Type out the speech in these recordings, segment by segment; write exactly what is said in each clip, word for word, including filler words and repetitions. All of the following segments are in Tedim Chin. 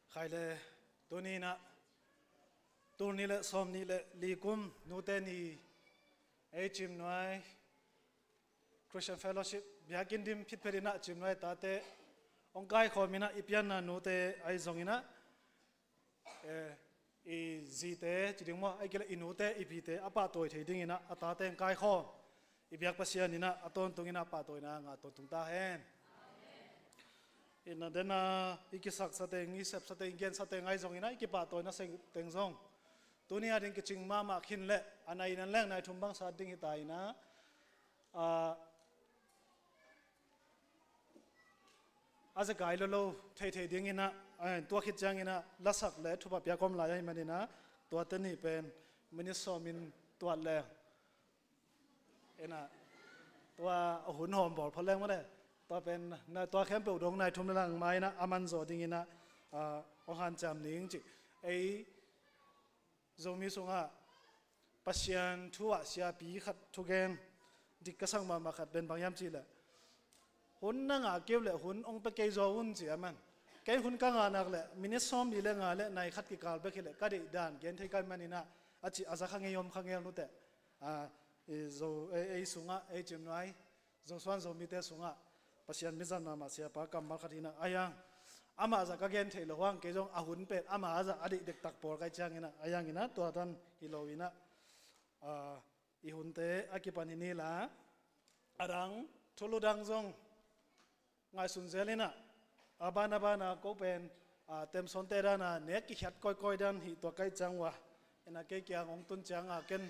Khai le, tuni inah, tul nih le sawm nih le li kum nute ni, ei Cimnuai Christian Fellowship biakinn dim phitphet inah Cimnuai tate hong kaikhawm inah i pianna nute ahi zong inah, eh, i zite ci ding maw, ahih kei leh i nute i pite a pahtawi thei ding inah a tate hong kaikhawm i biak Pasian inah a tawntung inah pahtawina ngah tawntung ta hen. Inah dena i kisaksa teng, i sepsa teng, i gensa teng ahi zong inah i kipahtawina teng zong tuni a ding kicing mahmah khin leh a nai nan leng nai thum bang sat ding hi ta inah, a, a zekai lolo theithei ding inah, a, tua khit ciang inah lasak le thupha piak om lai ahih man inah tuate nih pen minit sawm in tuat leng inah, tua a hun hawm bawl phot leng maw le. Tua pen, na, tua khempeuh dong nai thum le lang ma inah a man zaw ding inah, a, hong hanciam ning ci. Ei Zomi sungah Pasian thu ah siapi khat thugen dik ka sak mahmah khat pen bang hiam cih leh, hun na ngah kei uh leh hun hong pia kei zaw un ci a man. Kei hun ka ngah nak leh minit sawm li le nga le nai khat kikal bek hi leh ka deih dan gen thei ka hih man inah a cih a za kha ngei om kha ngel nuteh. A, ei Zo, ei, ei sungah, ei Cimnuai Zo suan Zomite sungah Pasian mizat mahmah siapa kammal khat hi inah a hiang, amah zah ka gen theih loh hang kei zong a hun pen amah zah a deih dektak pawl ka hih ciang inah a hiang inah tua tan hi lo inah, a, i hunte a kipan hi ni la, a dang thulu dang zong ngaihsun zel inah, a ban a ban a ko pen, a, Temsawnte dan a nek kikhiat kawikawi dan hi tua ka hih ciang uh a, inah kei kiang hong tun ciang a ken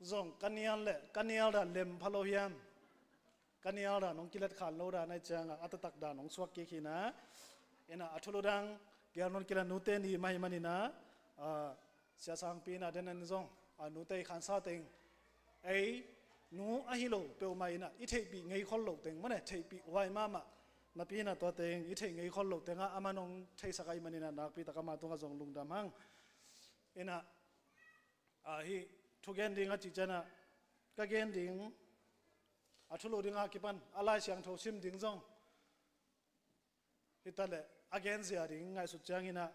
zong ka nial leh ka nial dan lem pha lo hiam, ka nial dan hong kilet khan lo dan ahih ciang a, a taktak dan hong suak kik hi inah, inah a thulu dang pial nawn kila nute ni mah hi man inah, a, Sia Sangpi inah den an zong, a, nute i khansa teng, ei nu ahi lo peuhmah inah i theihpih ngei khol loh teng maw le, theihpih huai mahmah napi inah tua teng i theih ngei khol loh teng ah a man hong theisak ahih man inah nakpi tak ama tungah zong lungdam hang. Inah, a, hih thugen ding a cih ciang ah ka gen ding, a thulu ding a kipan a Lai Siangtho sim ding zong hi ta leh a genzia ding ngaihsut ciang inah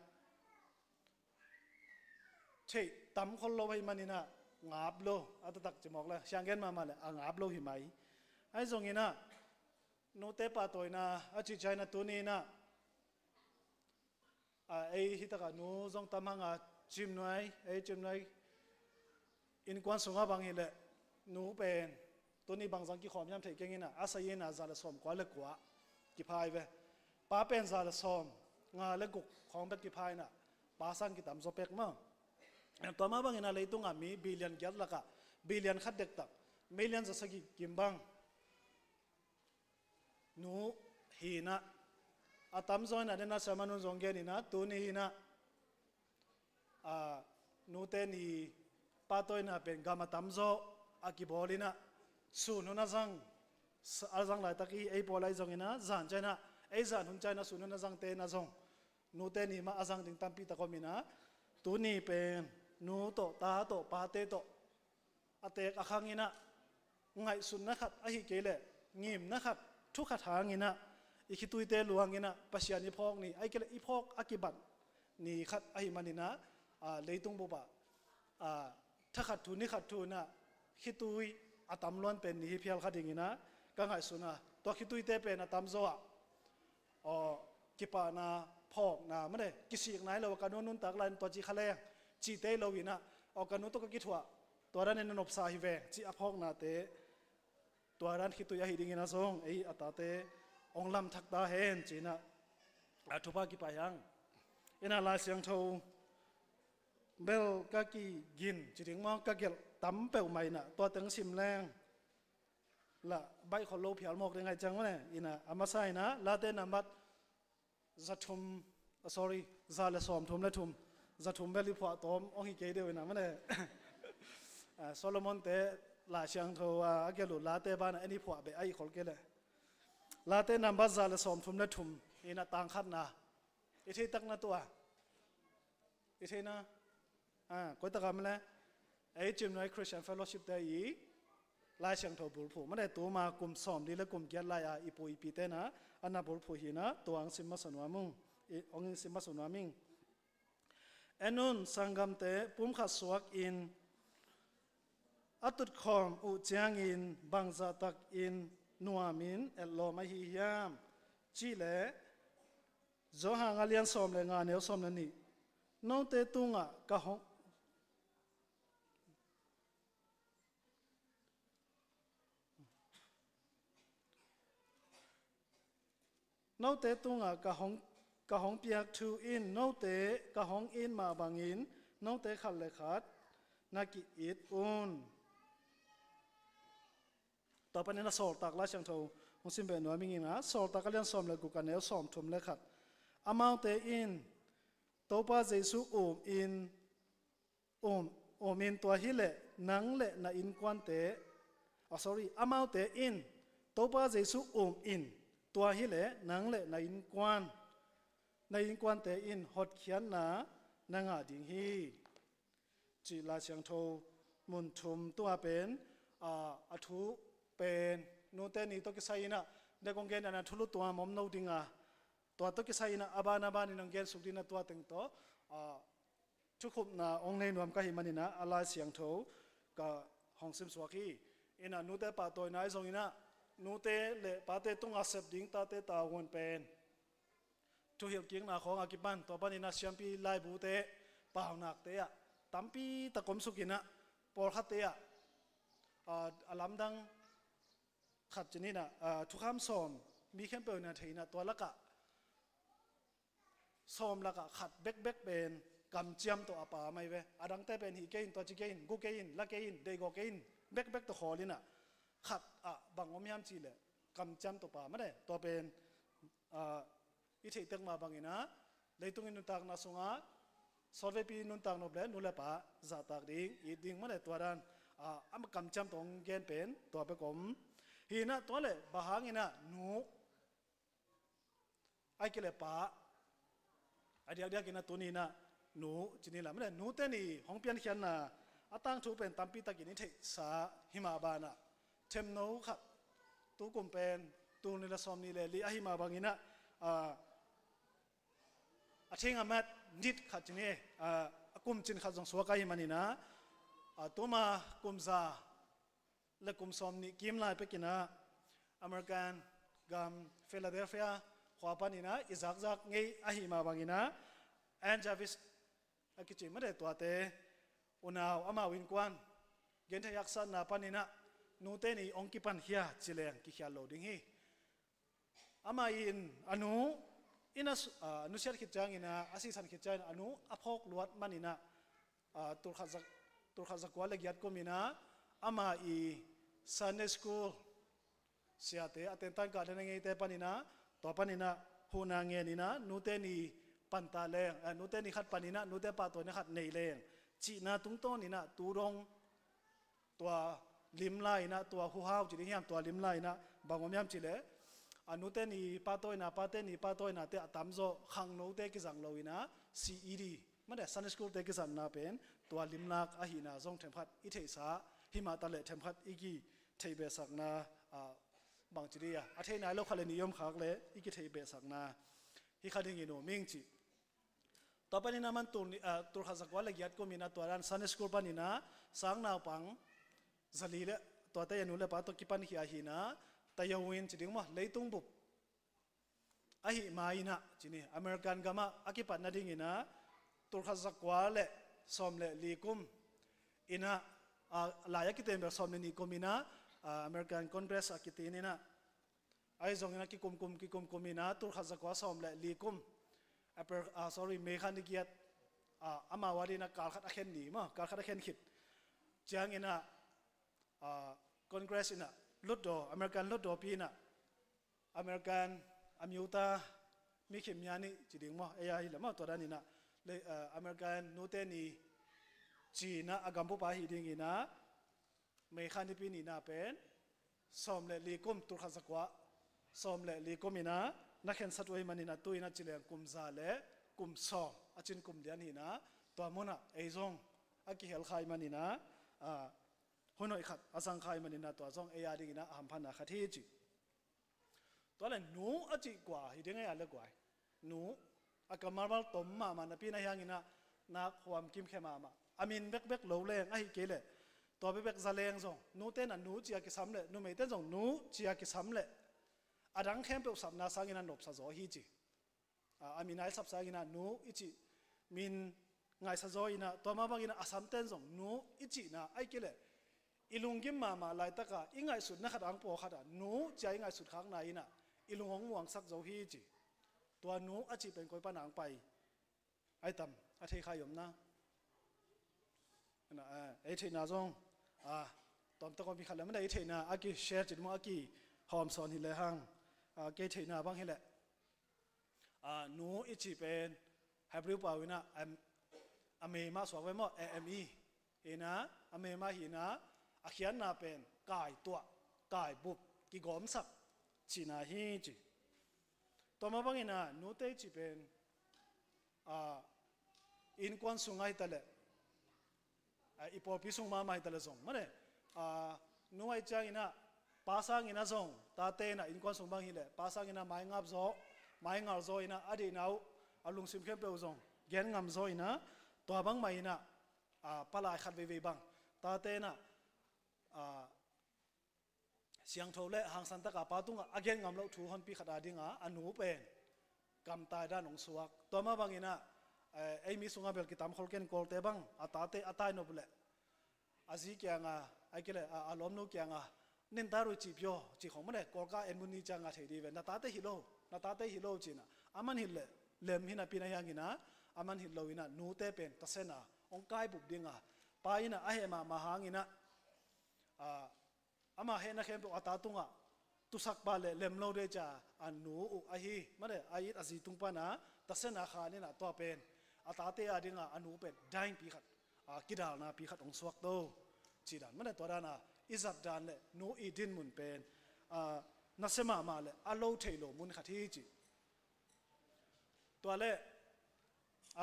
theih tam khol lo ahih man inah ngap lo, a taktak ci mawk le, siang gen mahmah leh a ngap lo hi mai. Ahi zong inah nute pahtawina a cih ciang inah tuni inah, a, ei hi tak a nu zong tam hang a, Cimnuai, ei Cimnuai innkuan sungah bang hi leh nu pen tuni bang zang kikhawm hiam thei keng inah a sa inah za le sawm kua le kua kipha hi ve. Pa pen za le sawm nga le guk khawng bek kipha inah pa sang kitam zaw pek maw. Tua mah bang inah leitung a mi billion giat lak ah billion khat dektak, million za sagih kim bang nu hi inah, a tamzaw inah dena sermon hun zong gen inah tuni inah, a, nute ni pahtawina pen gam a tamzaw a kibawl inah sun hun a zang, a zang laitak i ei pawl ahi zong inah zan ciang inah, ei zan hun ciang inah sun hun a zangte inah zong nute ni mah a zang ding tampi tak om inah, tuni pen nu tawh, ta tawh, pate tawh a teek a khang inah ngaihsutna khat ahih kei leh ngimna khat, thu khat hang inah i khituite luang inah Pasian i phawk ni, ahih kei leh i phawk a kibat ni khat ahih man inah, a, leitung bup ah, a, tha khat thu ni khat thu inah khitui a tam luan pen ni hi phial kha ding inah ka ngaihsun a, tua khituite pen a tamzaw ah aw, kipahna, phawkna, mate, kisikna hi lo, ka nu nuntak lai-in tua ci kha leng cihte hi lo inah, aw, ka nu tawh ka kithuah, tua dan in na nopsa hi veng cih a phawknate, tua dan khitui ahi ding inah zong ei a tate hong lamthak ta hen ci inah, a, thupha kipai hang. Inah Lai Siangtho bel ka kigin ci ding maw, ka gelh tam peuhmah inah tua teng sim leng lah baih khol lo phial mawk ding ahih ciang mane. Inah a masa inah Late nambat za thum, ah, sorry, za le sawm thum le thum, za thum bel i phuah tawm hong hi kei deuh inah mane. Ah, Solomon te Lai Siangtho a, a gelh uh Late banah en i phuah beh ahih khol kei leh. Late nambat za le sawm thum le thum inah tang khatna i thei takna tua i theihna, a, koi tak a male, ei Cimnuai Christian Fellowship te i Lai Siangtho bulphuh mane, tuma kum sawm li le kum giat lai a i pu i pi te na a na bulphuh hi inah tua hong sim masa nuam ung. hong in sim masa nuam ing. En un, sanggamte pumkhat suakin a tutkhawm uh ciangin bangzah takin nuamin etlawm ahi hiam? Cih leh Johan a lian sawm le nga, neu sawm le nih. Note tungah ka hong Note tungah ka hong, ka hong piak thu in note ka hong it mah bangin note khat le khat na ki-it un. Tua panin a Sawltak Lai Siangtho hong sim beh nuam ing a, Sawltak a lian sawm le guk, a neu sawm thum le khat. Amaute in Topa Jesu um in um, um in tua hileh nang le na innkuante, oh, sorry, amaute in Topa Jesu um in tua hileh nang le na innkuan, na innkuante in hotkhiatna na ngah ding hi. Cih Lai Siangtho mun thum tua pen, a, a thu pen, nute ni tawh kisai inah, ne kong gen ana thulu tua mom no dinga, tua tawh kisai inah, a ban a ban in hong gen suk dina tua teng tawh, a, thukhupna hong nei nuam ka hi maninah, a Lai Siangtho ka hong simsuak hi. Inah nute pahtawina ahi zonginah, nute le pate tunga sep ding tate tavuan pen thuhilhkikna khawng a kipan, tua paninah siampi laibute, paunakte ah tampi tak om sukinah, pawlkhatte ah, a, a lamdang khat cininah, a, thukham sawm, mi khempeuh inah thei inah, tua lakah sawm lakah khat bekbek pen kamciam tawh a pa mai ve. A dangte pen hih kei in, tua ci kei in, gu kei in, la kei in, deihgawh kei in, bekbek tawh khawl inah, khat ah bang om hiam cihleh kamciam tawh pa mate. Tua pen, a, i theihtek mah banginah, leitungin nuntakna sungah sawtveipi nuntak nop le nu le pa zahtak ding, it ding mate, tua dan, a, a kamciam tawh hong gen pen tua bek om. Hinah tua le bang hanginah nu, ai kei le pa, a diakdiak inah tuninah nu cini lam le, nute ni hong piankhiatna a tangthu pen tampi takin i theihsa hi mah banah, themno khat, tukum pen tul ni le sawm ni le li ahi mah banginah, a, a thing a mat nit khat cini, a, a kum cin khat zong suak ahi maninah, a, tuma kum za le kum sawm nih kim lai pekinah American gam Philadelphia khua paninah i zakzak ngei ahi mah banginah, Ann Jarvis a kici mate, tuate unau amau innkuan genthei haksatna paninah nute ni hong kipankhia cileng kikhial lo ding hi. Amah in a nu, inn a su-, a, nusiat khit cianginah, a sisan khit ciangin a nu a phawk luat maninah, a, tulkhat za-, tulkhat zakua le giat kuminah, amah i Sunday school siate, a tentan kah den a ngeite paninah, tua paninah huhna ngeninah, nute ni panta leng, a, nute ni khat paninah nute pahtawina khat nei leng cihna tungtawninah tu dong tua limla inah, tua huhau ci ding hiam, tua limla inah bang om hiam cihleh, a, nute ni pahtawina, pate ni pahtawinate a tamzaw khangnote kizang lo inah, C E D mate, Sunday school te kizatna pen tua limlak ahihna zong themkhat i theihsa hi mah taleh, themkhat i kitheihbehsakna, a, bangci dih a, a thei nai lo khat le nih i om khak le i kitheihbehsakna hi kha dingin um ing ci. Tua paninah man tul ni, a, tulkhat zakua le giat kuminah tua dan Sunday school paninah sang naupang zali le tuate a nu le pa tawh kipankhia hinah, tayo in ci ding maw, leitung bup ahi ma inah cini, American gamah a kipat nadinginah tulkhat zakua le sawm le li kum inah, a, lai a kitem bel sawm le nih kuminah, a, American Congress a kitininah, ahi zonginah kikumkum kikumkum inah tulkhat zakua sawm le li kum, April, a, sorry, May kha ni giat, a, amau a dinah kal khat a khen ni maw, kal khat a khen khit cianginah, a, Congress inah, lutdaw, American lutdawpi inah, American a miuta mi khim mia nih ci ding maw, ei a hi le maw, tua daninah le, a, American nute ni cinah a gambupa hi dinginah, May kha nipi nihna pen sawm le li kum, tulkhat zakua sawm le li kum inah na khensat uh ahi maninah, tu inah cileng kum za le kum sawm a cin kum lian hinah, tua munah ei zong a kihel kha ahi maninah, a, hun hoih khat a zang kha ahi maninah, tua zong ei a dinginah a hamphatna khat hi ci. Tua le nu a cih kua hi ding ei a le kua hi. Nu A kammal mal tom mahmah napi na hianginah nak huam kimkhia mahmah. A min bekbek lo leng ahi kei leh tua bekbek za leng zong, nute na nu ci-a kisam leh numeite zong nu ci-a kisam leh a dang khempeuh sapna sangin a nopsa zaw hi ci. A, a min a i sap sangin ah nu i cih min ngaihsa zaw in ah, tua mah bangin ah a samten zong nu i cihna ahi kei leh i lunggim mahmah laitakah i ngaihsutna khat ang pawlkhat ah nu ci-a i ngaihsut khakna in ah i lung hong muangsak zo hi ci. Tua nu a cih pen koi pan ang pai ai tam a thei kha i omna. Ei theihna zong a, tawmtak om hi khat le mah ei theihna a ki share cih maw, a ki hawm sawn hi lehang, a, kei theihna bang hi leh, a, nu i cih pen Hebrew pau in ah, em, a mei mah suak ve maw, a m e hi in ah, a mei mah hi in ah, a khiatna pen kai tuah, kai bup, kigawmsak cihna hi ci. Tua mah bangin ah nute i cih pen, a, innkuan sung ahi ta leh, a, i pawlpi sung mahmah ahi ta leh zong mane, a, nu ahi ciangin ah pa sangin ah zong tate in ah innkuan sung bang hi leh pa sangin ah maingap zaw, maingal zaw in ah a deihna uh a lungsim khempeuh zong gen ngam zaw in ah, tua bangmah in ah, a, palai khat veivei bang tate in ah, a, siangtho le hangsan taka pa tungah a gen ngam loh thu honpi khat a dinga a nu pen kamtai dan hong suak. Tua mah bangin ah, eh, ei mi sungah bel kitam khol ken, Kawlte bang a tate a tainop leh a zi kianga, ahi kei leh a, a lawmnu kianga, "Nin ta rui cih piaw," cih khong mane, Kawlka en mun ni cianga thei dih ve, "Na tate hi lo, na tate hi lo," ci in ah a man hilh leh lem hi napi na hiangin ah a man hilh lo in ah nute pen tasena hong kai bup dinga pa in ah a heh mahmah hangin ah, a, ama hehna khempeuh a ta tungah tusak pah leh lem lo dei cia a nu uh ahi mane, a it a zi tung pana tasena khan in ah tua pen a tate a dinga a nu pen daingpi khat, a, kidalnapi khat hong suak to cih dan mane, tua dana i zat dan le nu i dinmun pen, a, nasia mahmah le a lo thei lo mun khat hi ci. Tua le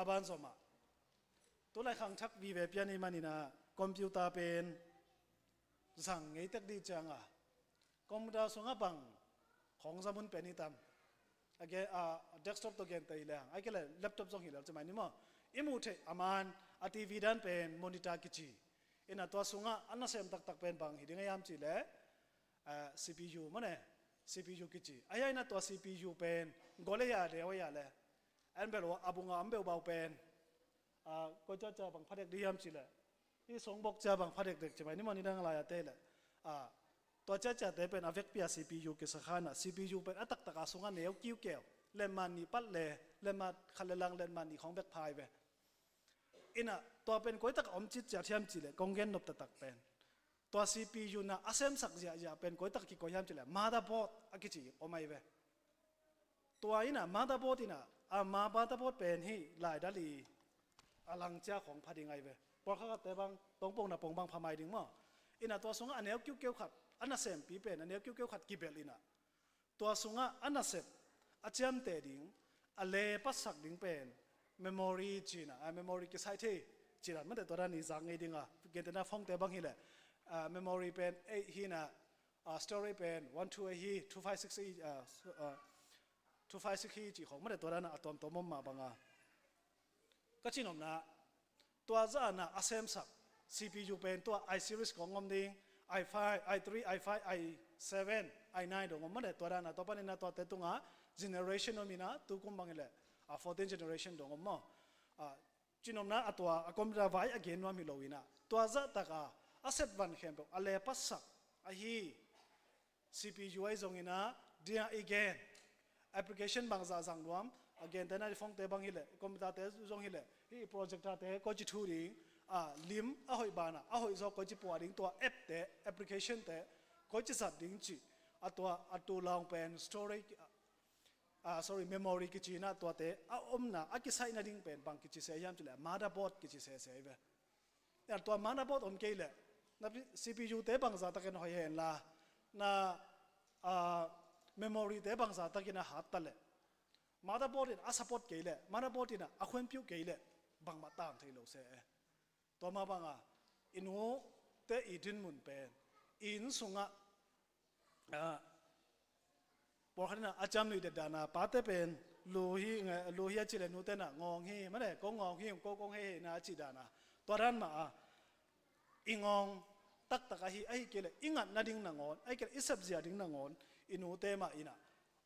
a banzomah tulai khangthak vive pian i manin ah computer pen zang ngei tek dih cianga computer sungah bang khong za mun pen hi tam? A ge-, a, desktop tawh genteh hi lehang, ahi kei leh laptop zong hi lel ci mai ni maw? I muh theih a man a T V dan pen monitor kici in ah tua sungah a nasem taktak pen bang hi ding a hiam cih leh, a, C P U mane, C P U kici. A hia in ah tua C P U pen gol ei a deu ei a le, en bel a bunga om beubau pen, a, koi ciacia bang phadek dih hiam cih leh, hih songbok cia bang phadekdek ci mai ni maw, nidang lai a tei leh, a, tua ciaciate pen a vekpi a C P U kisa khan ah C P U pen a taktak a sungah neu kiukeu, lenman nih pat le, lenman khat le lang lenman nih khong bek phai ve. In ah tua pen koi tak a om citciat hiam cih leh kong gen nop taktak pen, tua C P U na a semsak ziahziah pen koi tak kikoih hiam cih leh motherboard a kici om ahi ve. Tua in ah motherboard in ah, a, ma-, motherboard pen hih laidal i a lang cia khong pha ding ahi ve. Pawlkhat khatte bang tongpong na pong bang pha mai ding maw? In ah tua sungah a neu kiukeu khat, a nasempi pen a neu kiukeu khat kibelh in ah tua sungah a nasep a ciamteh ding, a lepatsak ding pen memory ci in ah, a, memory kisai thei ci in ah mate, tua dan i zak ngei ding a, gentehna phone te bang hi leh, a, memory pen eight hi in ah, a, storage pen one two eight hi, two five six hi, a, so, a, two five six hi cih khong mate, tua dan a tuamtuam om mah banga ka cinopna, tua zah na a semsak C P U pen tua i series kong om ding, i five, i three, i five, i seven, i nine dong om mate, tua dan a tua panin ah tuate tunga generation om in ah tukum bang hi leh, a, fourteen generation dong om maw? A, cinopna a tua a computer vai a gen nuam hi lo in ah tua zah taka a set van khempeuh a lepatsak ahi C P U ahi zongin ah dia i gen application bangzah zang nuam, a gentehna i phone te bang hi leh, computer te zong hi leh, hih projector te koi ci thu ding, a, lim a hoih banah a hoih zaw koi ci puah ding, tua app te, application te koi ci zat ding cih, a tua a tu laung pen storage, a, sorry, memory kici in ah tuate a omna a kisaih nading pen bang kici se hiam cih leh motherboard kici sese hi ve. Tua motherboard om kei leh na C P U te bangzah takin hoih hen la, na, a, memory te bangzah takin a hat ta leh, motherboard in a support kei leh, motherboard in a khuanpiuh kei leh bangmah tang thei lo se e. Tua mah banga i nute i dinmun pen, i inn sungah, a, pawlkhat in ah a ciamnuih det dana pate pen Lu hi, nga-, lu hi a cih leh nute na ngawng hi, mane, ko ngawng hi, ko kong hei hei na a cih dan a. Tua dan mah a, i ngawng taktak ahi, ahi kei leh i ngat nading nangawn, ahi kei leh i sepzia ding nangawn, i nute mah in a,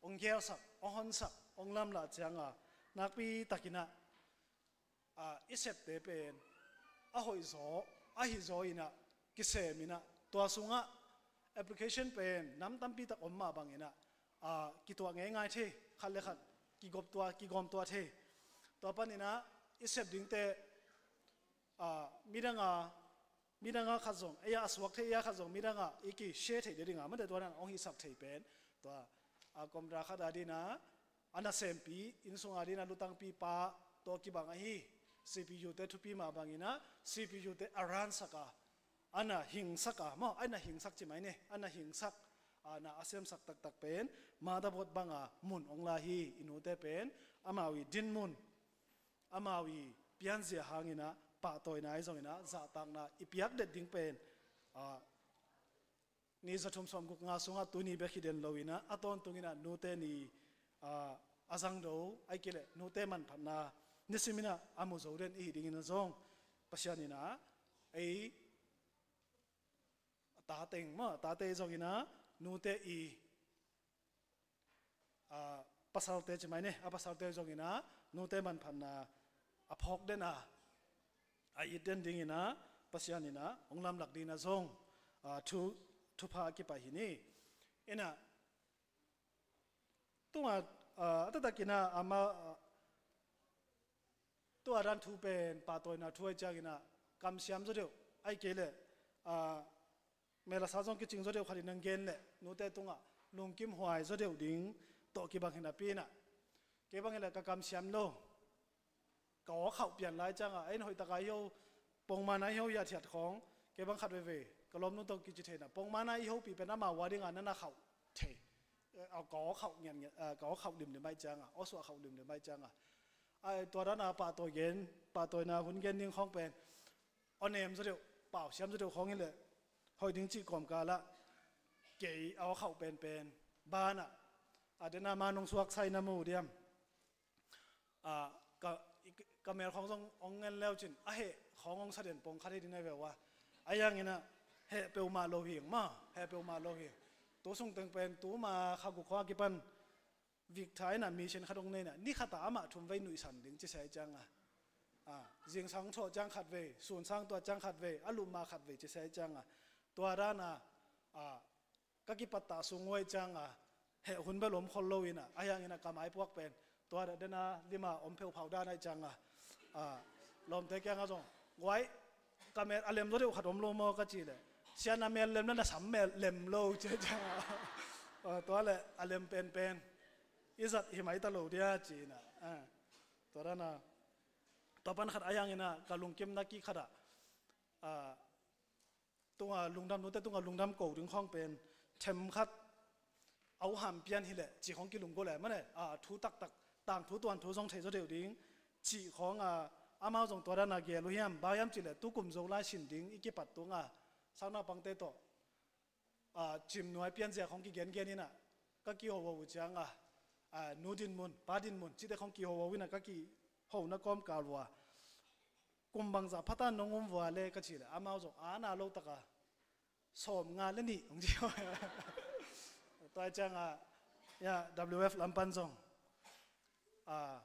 hong gelsak, hong honsak, hong lamlah ciang a, nakpi takin a, a, i septe pen a hoihzaw, ahi zaw in a, kisem in a, tua sungah application pen nam tampi tak om mah bangin a, a, kituah ngeingai thei, khat le khat kigawmtuah, kigawmtuah thei. Tua panin a, i sep dingte, a, midang a, midang a khat zong, ei a, a suak thei, ei a khat zong midang a i kishare thei ding a, mate, tua dan hong hisak thei pen. Tua, a, kawmra khat a ding a, a nasempi, inn sung a ding a lutangpi pa tawh kibang ahi. C P U te thupi mah bangin a, C P U te a ransak a, a na hingsak a, maw, a na hingsak ci mai ni, a na hingsak, a na a semsak taktak pen, motherboard bang a mun hong la hi. I nute pen, amau i dinmun, amau i pianzia hangin a, pahtawina ahi zongin a, zahtakna i piak det ding pen, a, ni za thum sawmguk nga sungah tuni bek hi den lo in a, a tawntungin a nute ni, a, a zangdo, ahi kei leh nute manphatna nisim in a a mu zo den i hi dingin a zong Pasian in a, ei, a tate, maw, a tate zongin a, nute i, a, pasalte ci mai ni, a pasalte zongin a, nute manphatna a phawk den a, a it den dingin a, Pasian in a hong lamlak dingin a zong, a, thu, thupha a kipai hi ni. In a, tua, a, a taktakin a, ama, a, tua dan thu pen, pahtawina thu ahi ciangin a, kamsiam zaw deuh, ahi kei leh, a, mel a sa zong kicing zaw deuh khat in hong gen leh, nute tungah lungkim huai zaw deuh ding tawh kibang hi napi in a, kei bang hi leh ka kamsiam lo, ka aw khauh pian lai ciang a, a inn hoih tak a i ho, pongman a i ho hiathiat khawng, kei bang khat veivei, ka lawmnu tawh kici thei in a, pongman a i hopih pen amau a ding a na na khauh thei. A, ka aw khauh ngiatngiat, a, ka aw khauh limlim ahi ciang a, aw suah khauh limlim ahi ciang a. A, tua dan a pahtawi gen, pahtawina hun gen ding khawng pen, aw nem zaw deuh, pausiam zaw deuh khawng hi leh, hoih ding cih kawmkal ah, kei a aw khauh penpen, ban ah, a den a ma nong suaksa in a mu diam. A, ka, ka mel khawng zong hong ngen leu cin, a heh khawng hong sa den pong khat hi ding na ve ua. A yang in a, heh peuhmah lo hi ing maw, heh peuhmah lo hi ing. Tu sung teng pen, tu ma kha guk khawng a kipan, Victor in a mission khat hong nei in a, ni khat ah amah thum vei nuihsan ding ci se ahi ciang a. A, zingsang thawh ciang khat vei, sunsang tuah ciang khat vei, a lup ma khat vei ci se ahi ciang a. Tua dan a, a, ka kipattah sung uh ahi ciang a, heh hun bel om khol lo in a, a yang in a ka maipuak pen, tua dah den a lim a om pheuphau dan ahi ciang a. A, lawmte kiang ah zong, guai, ka mel a lem zaw deuh khat om lo maw ka cih leh, sia na mel lem na na sam mel lem lo ci ahi ciang a. A, tua leh a lem penpen i zat hi mai ta lo dia ci in a. A, tua dan a, tua pan khat a yang in a, ka lungkimna kik khat ah, a, tunga lungdam, nute tunga lungdam ko ding khawng pen, them khat, a uh ham pian hi leh, cih khawng kilunggo leh, mane, a, thu taktak, tangthu tuanthu zong thei zaw deuh ding, cih khawng a, amau zong tua dan a gel uh hiam, bang hiam cih leh, tu kum Zolai sin ding i kipat tung a, sang naupangte tawh, a, cimnuai pianzia khawng kigengen in a, ka kihoho uh ciang a, a, nu dinmun, pa dinmun, cihte khawng kihoho in a, ka kihona kawmkal uh a, kum bangzah pha ta nong um vua le ka cih leh, amau zong a na lo tak a, sawmnga le nih hong ci. Tua ciang a, ya, W F lam pan zong, a,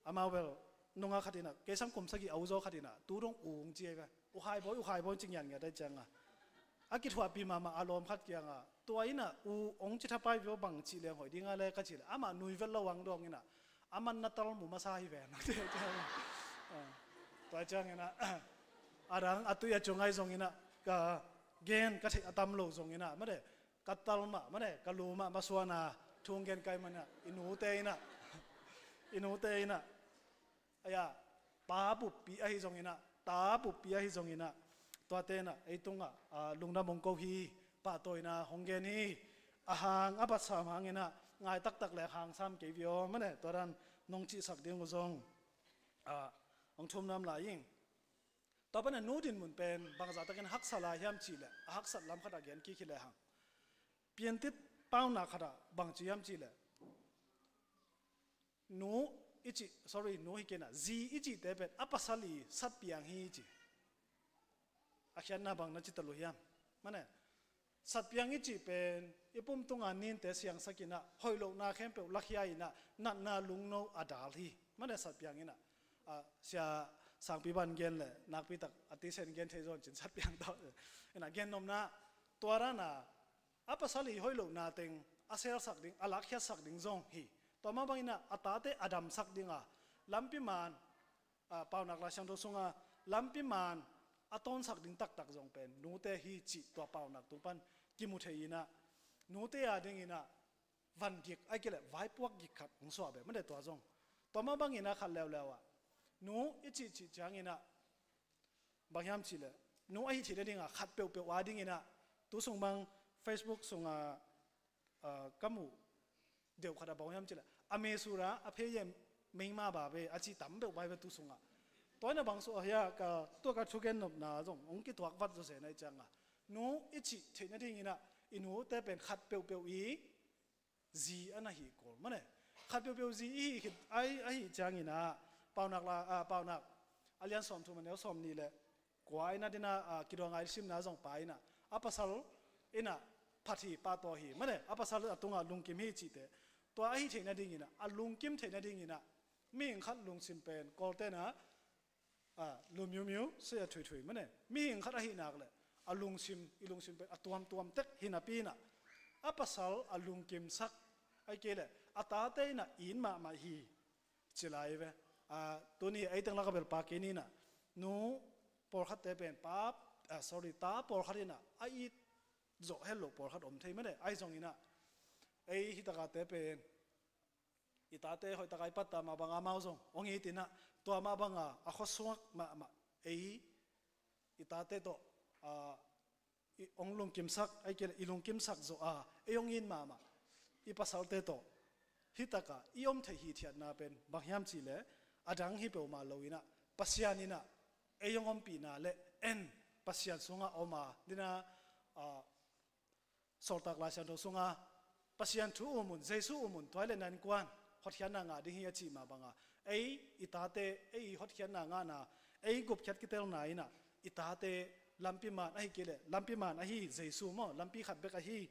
amau bel, nunga khat in a, kei sang kum sagih a uh zaw khat in a, tu dong u hong ci ahi ve. U Khai Bawi, U Khai Bawi ci ngiatngiat ahi ciang a, a kithuahpih mahmah a lawm khat kiang a, tua in a, u hong ci thapai vio, bang cih leng hoih ding a le ka cih leh, amah nui vet lo ang dawng in a, a man na tal mu masa hi ven. Tua ciang in a, a dang a tui a ciang ahi zong in a, ka gen ka theih a tam lo zong in a, mate, ka tal mah, mate, ka lu mah masuan a, thu hong gen kai man a, i nute in a, i nute in a, a ya, pa buppi ahi zong in a, ta buppi ahi zong in a, tuate in a, ei tung a, a, lungdam hong ko hi, pahtawina hong gen hi, a hang, a batsam hang in a, ngai taktak leh hang sam kei vio, mane, tua dan nong cihsak ding uh zong, a, hong thum nuam lai ing. Tua pan a nu dinmun pen, bangzah takin haksa lai hiam cih leh, a haksat lam khat a gen kik hi lehang. Piantit paunak khat ah bang ci hiam cih leh, Nu i cih, sorry, nu hi kei na, zi i cihte pen a pasal i satpiang hi i ci. A khiatna bang na ci ta lo hiam? Mane, satpiang i cih pen i pum tunga ninte siangsak in ah, hoih lohna khempeuh lakhia in ah, natna lungno a dal hi. Mane, satpiang in ah, a, sia sangpi ban gen le nakpi tak a tisen gen thei zaw cin satpiang tawh in ah, gen nopna, tua dan a, a pasal i hoih lohna teng a selsak ding, a lakkhiatsak ding zong hi. Tua mah bangin ah a tate a damsak ding a, lampi man, a, Paunak Lai Siangtho sunga lampi man a tawnsak ding taktak zong pen nute hi cih tua Paunak tung pan kimu thei in ah, nute a dingin ah van gik, ahih kei leh vaipuak gik khat hong suah beh, mane, tua zong. Tua mah bangin ah khat leuleu ah, nu i cihcih ciangin ah, bang hiam cih leh, nu ahi theihna ding a khat peuhpeuh a dingin ah, tu sung bang Facebook sungah, ah, ka muh deuh khat ah bang hiam cih leh, a me sura a phei em mei ma ba ve a ci tam peuh bai ve tu sungah. Tua in ah bang suah hia, ka, tua ka thugen nopna zong hong kituak vat zaw se na hi ciangah, nu i cih theihna dingin ah, i nute pen khat peuhpeuh i zi a na hi kul, mane. Khat peuhpeuh zi i hi khit, ahi, ahi ciangin ah, Paunak la, a, Paunak a lian sawmthum a neu sawmnih le kua in ah, dina, a, kidawng a i simna zong pa in ah, a pasal in ah phat hi, pa tawh hi, mane, a pasal a tungah lungkim hi cihte. Tua ahi theihna dingin ah, a lungkim theihna dingin ah, mihing khat lungsim pen Kawlte'n ah, a, lu miumiu, se a thuithui, mane. Mihing khat ahi nak leh a lungsim, i lungsim pen a tuamtuam tek hi napi in ah, a pasal a lungkimsak, ahih kei leh a tate in ah it mahmah hi, ci lai ve. A, tuni ei teng lak a bel pa kei ni in ah, nu pawlkhatte pen pa, a, sorry, ta pawlkhat in ah a it zawh het loh pawlkhat om thei, mane. Ahi zongin ah, ei hi tak a te pen i tate hoih tak a i pattah mah bang a, amau zong hong it in ah, tua mah bang a a khuasuak mahmah, ei i tate tawh, a, i hong lungkimsak, ahih kei leh i lungkimsak zawh a, ei hong it mahmah i pasalte tawh hi tak a i om theih hithiatna pen bang hiam cih leh, a dang hi peuhmah lo in ah, Pasian in ah ei hong ompihna leh en, Pasian sungah om a, dina, a, Sawltak Lai Siangtho sunga, Pasian thu um un, Jesu um un, tua hi leh na innkuan hotkhiatna ngah ding hi, a cih mah bang a, ei i tate, ei i hotkhiatna ngahna, ei gupkhiat kitelna in ah, i tate lampi man ahih kei leh, lampi man ahi Jesu maw, lampi khat bek ahi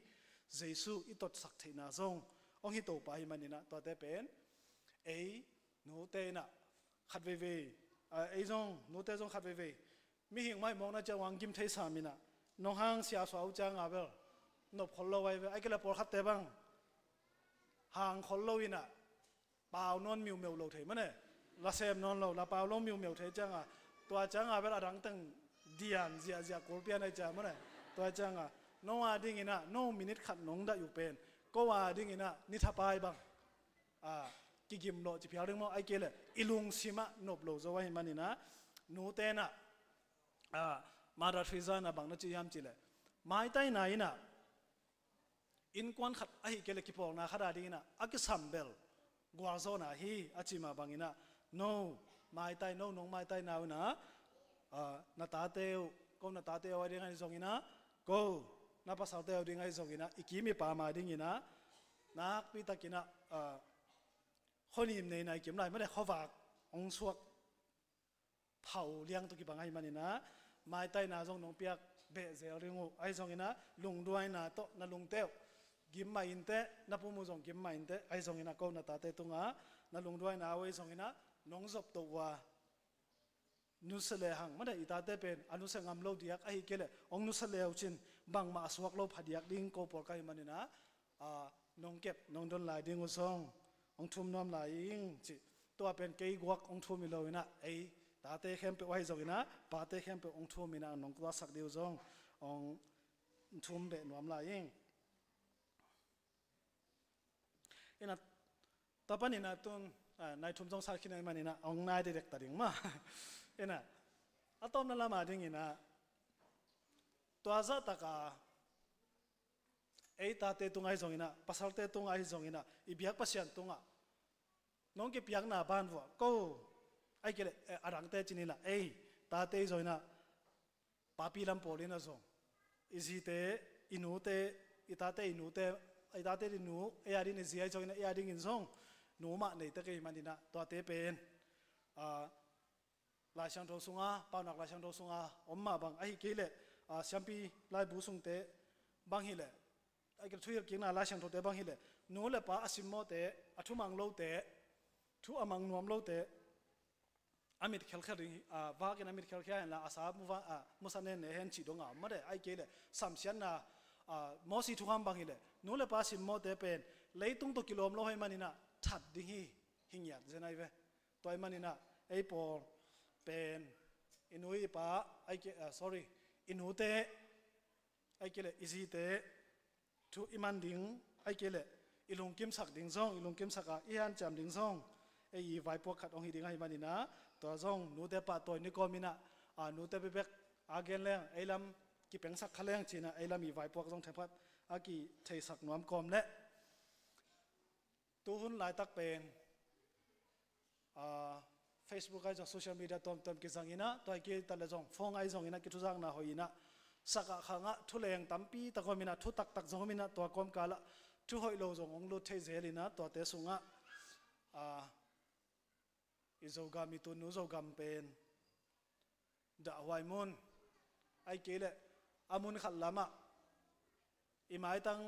Jesu i totsak theihna zong hong hi to pah ahih manin ah, tuate pen ei nute in ah khat veivei, a, ei zong, nute zong khat veivei, mihing maimawkna ciang hong gim thei sam in ah, nong hang sia suah uh ciang a bel nop khol lo ahi ve. Ahih kei leh pawlkhatte bang hang khol lo in ah, pau nawn miumeu lo thei, mane. La sem nawn lo, la pau lo miumeu thei ciang a, tua ciang a bel a dang teng dian ziahziah kul pian ahi ciang, mane. Tua ciang a, no a dingin ah, no minute khat nong daih uh pen ko a dingin ah ni thapai bang, a, kigim lawh ci phial ding maw, ahih kei leh i lungsim ah nop lo zo ahih manin ah, nute'n ah, a, Mother Teresa in ah bang na ci hiam cih leh, maitaina in ah innkuan khat ahih kei leh kipawlna khat a dingin ah a kisam bel gualzawhna hi, a cih mah bangin ah, no maitai, no nong maitaina uh in ah, a, na tate uh, ko na tate uh a ding ahi zongin ah, ko na pasalte uh ding ahi zongin ah, i kim i pam a dingin ah nakpi takin ah, a, khuanim neina i kim lai, mane, khuavak hong suak phau liang tawh kibang ahih manin ah, maitaina zong nong piak beh zel ding uh, ahi zongin ah lungduaina tawh na lungte uh gim mah inteh, na pum uh zong gim mah inteh, ahi zongin ah ko na tate tungah na lungduaina uh ahi zongin ah nong zop to uh a, nusia le hang, mane, i tate pen a nusia ngam lo diak, ahih kei leh hong nusia le uh cin bangmah a suak lo pha diak ding ko pawl ka hih manin ah, a, nong kep, nong don lai ding uh zong hong thum nuam lai ing ci. Tua pen kei guak hong thum hi lo in ah, ei tate khempeuh ahi zongin ah, pate khempeuh hong thum in ah, nong tuahsak ding uh zong hong thum beh nuam lai ing. In ah, tua panin ah tun, a, nai thum zong sat khin ahih manin ah hong nai dekdek ta ding maw. In ah, a tawpna lam a dingin ah, tua zahtak a ei tate tungah ahi zongin ah, pasalte tungah ahi zongin ah, i biak Pasian tungah nong kipiakna ban vuah, ko, ahih kei leh, eh, a dangte ci ni la, ei tate ahi zongin ah, papi lam pawl in ah zong, i zite, i nute, i tate, i nute, i tate i nu, ei a dingin i zi ahi zongin ah, ei a dingin zong nu mah nei tek ahih manin ah, tuate pen, ah, Lai Siangtho sunga, Paunak Lai Siangtho sunga om mah bang, ahih kei leh, ah, siampi laibu sungte bang hi leh, ahih kei leh thuhilhkikna Lai Siangthote bang hi leh, nu le pa a simmawhte, a thu mang lote, thu a mang nuam lote, a mit khelkhel ding hi, a, vakin a mit khelkhia hen la, a sa mu va, a, musa nen ne hen cih dong a om mah de, ahih kei leh samsiatna, a, Mosi thukham bang hi leh, nu le pa simmawhte pen leitung tawh kilawm lo ahih manin ah that ding hi, hi ngiat zen ahi ve. Tua ahih manin ah ei pawl pen i nu i pa, ahih kei, a, sorry, i nute, ahih kei leh i zite thu i man ding, ahih kei leh i lungkimsak ding zong, i lungkimsak a i hanciam ding zong, ei i vaipuak khat hong hi ding ahih manin ah, tua zong nute pahtawi ni kawmin ah, a, nute bekbek a gen leng, ei lam kipengsak kha leng ci-in ah, ei lam i vaipuak zong themkhat a kitheisak nuam kawm leh. Tuhun laitak pen, a, Facebook ahi zong, social media tuamtuam kizangin ah, tua hi kei ta leh zong phone ahi zongin ah, kithuzakna hoih in ah, sak ah khang ah thuleng tampi tak om in ah, thu taktak zong om in ah, tua kawmkal ah thu hoih lo zong hong lut thei zel in ah, tuate sungah, a, i Zogam, i tunu Zogam pen dahhuai mun, ahih kei leh a mun khat lamah, i maitang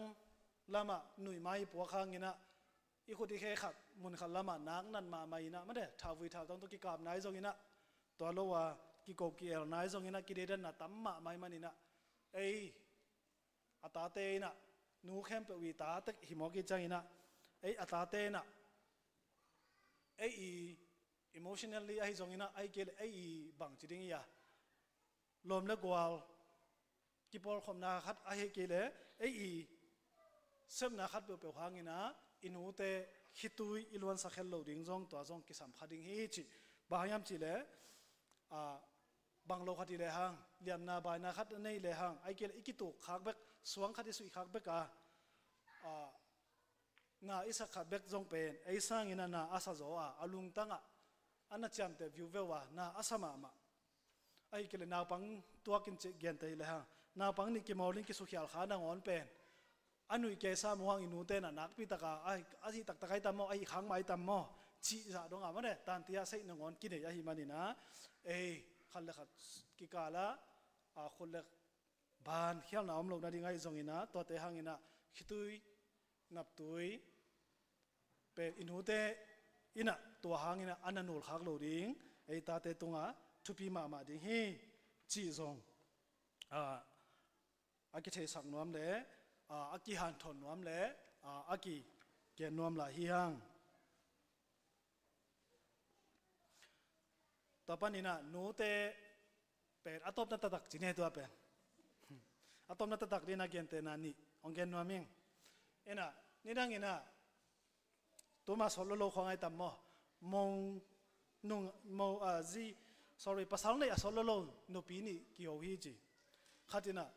lamah nuihmai i puak hangin ah, i khut i khe khat mun khat lamah nak nat mahmah in ah, mate, thauvui thautang tawh kikapna ahi zongin ah, tua lo a kiko ki-elna ahi zongin ah, kideidanna tam mahmah ahih manin ah, ei a tate in ah, nu khempeuh i ta tek hi mawk i ciangin ah, ei a tate in ah, ei i emotionally ahi zongin ah, ahih kei leh ei i bangci ding i a, lawm le gual kipawlkhopna khat, ahih kei leh ei i sepna khat peuhpeuh hangin ah, i nute khitui i luansak khelh loh ding zong, tua zong kisam kha ding hi cih. Bang hang hiam cih leh, a, bang lo khat i lehang, liamna baina khat a nei lehang, ahih kei leh i kituk khak bek, suang khat i suih khak bek a, a, na i sak khat bek zong pen ei sangin ah na a sa zaw a, a lungtang ah a na ciamteh viuveu a, na a sa mahmah. Ahih kei leh naupang tuakin ci, genteh hi lehang, naupang nih kimawl in kisukhial kha nangawn pen, a nuih kei sa mu hang i nute in ah nakpi tak a, a, a hih taktak ahi tam maw, a hih khak mah ahi tam maw, cih zah dong a, mate, tanti a saih nangawn kinei ahih manin ah, ei khat le khat kikal ah, a, khut le bang khialna om loh nading ahi zongin ah, tuate hangin ah khitui naptui pen i nute in ah tua hangin ah a na nul khak lo ding, ei tate tungah thupi mahmah ding hi cih zong, a, a kitheisak nuam leh, a, a kihanthawn nuam leh, a, a kigen nuam lai hi hang. Tua panin ah nute pen a tawpna taktak ci ni, tua pen a tawpna taktak dingin ah gentehna nih hong gen nuam ing. In ah, nidangin ah, tuma sawt lolo khawng ahi tam maw, mo nung, mo, a, zi, sorry, pasal neih a sawt lolo nupi nih kiho hi ci. Khat in ah,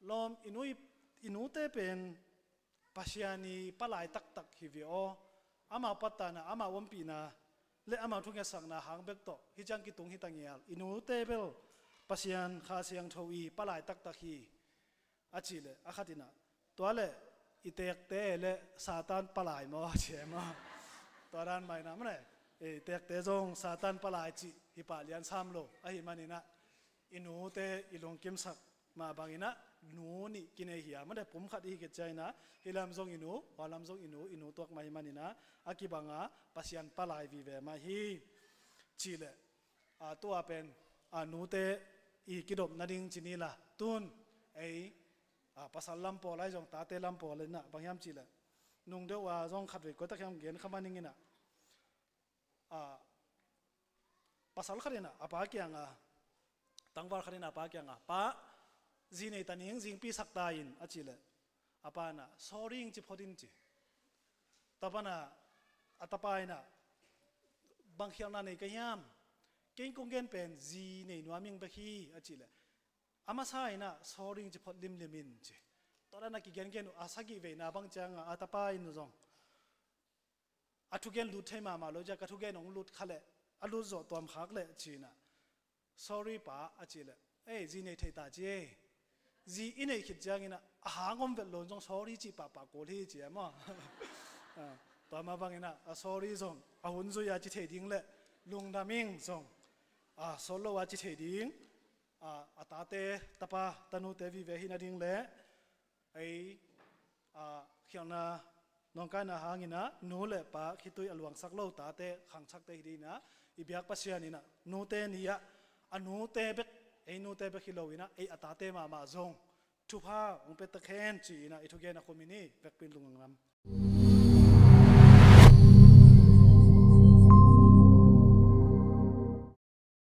lawm, i nu i, i nute pen Pasian i palai taktak hi ve aw. Amau patauhna, amau ompihna le amau thungetsakna hang bek tawh hih ciang kitung hi ta ngial. I nute bel Pasian Kha Siangtho i palai taktak hi, a cih leh, a khat in ah, tua leh i teekte le Satan palai maw, a ci e maw. Tua dan mah in ah, mate, i teekte zong Satan palai cih hi pah lian sam lo ahih manin ah, i nute i lungkimsak mah bangin ah nu nih kinei hi a, mate, pum khat i hi khit ciangin ah, hih lam zong i nu, hua lam zong i nu, i nu tuak mah ahih manin ah, a kibang a Pasian palai vive mah hi. Cih leh, a, tua pen, a, nute i kidop nading ci ni la, tun ei, a, pasal lam pawl ahi zong, tate lam pawl in ah bang hiam cih leh, nung deuh a zong khatvei koi tak hiam gen kha man ing in ah, a, pasal khat in ah a pa kiangah, tangval khat in ah a pa kiangah, "Pa, zi nei ta ning, zingpi sak ta in," a cih leh, a pa in ah, "Sorry ing ci phot in," ci. Tua pan ah a tapa in ah, "Bang khialhna nei ka hiam? Kei kong gen pen zi nei nuam ing bek hi," a cih leh, a masa in ah, "Sorry ing ci phot limlim in," ci. Tua dan a kigengen uh a sagih veina bang ciangah a tapa in zong, "A thugen lut thei mahmah lo, cia ka thugen hong lut kha leh, a lut zawh tuam khak leh," ci-in ah, "Sorry pa," a cih leh, "Ei, zi nei thei ta," ci e. Zi i neih khit ciangin ah, a hang om vet lo zong sorry cih pahpah kul hi, ci e maw. Ah, Tua mah bangin ah, a sorry zong, a hun zui a ci thei ding le lungdam ing zong, a sawt lo a ci thei ding, a, a tate, tapa, tanute vive hi nading le ei, a, khialhna nawngkaina hangin ah nu le pa khitui a luangsak lo tate khangthakte hi dingin ah i biak Pasian in ah nute ni ah a nute bek, ei nute bek hi loin ah ei a tate mahmah zong thupha hong pia ta hen ci-in ah i thugen a khum hi ni. Vekpi-in lungdam.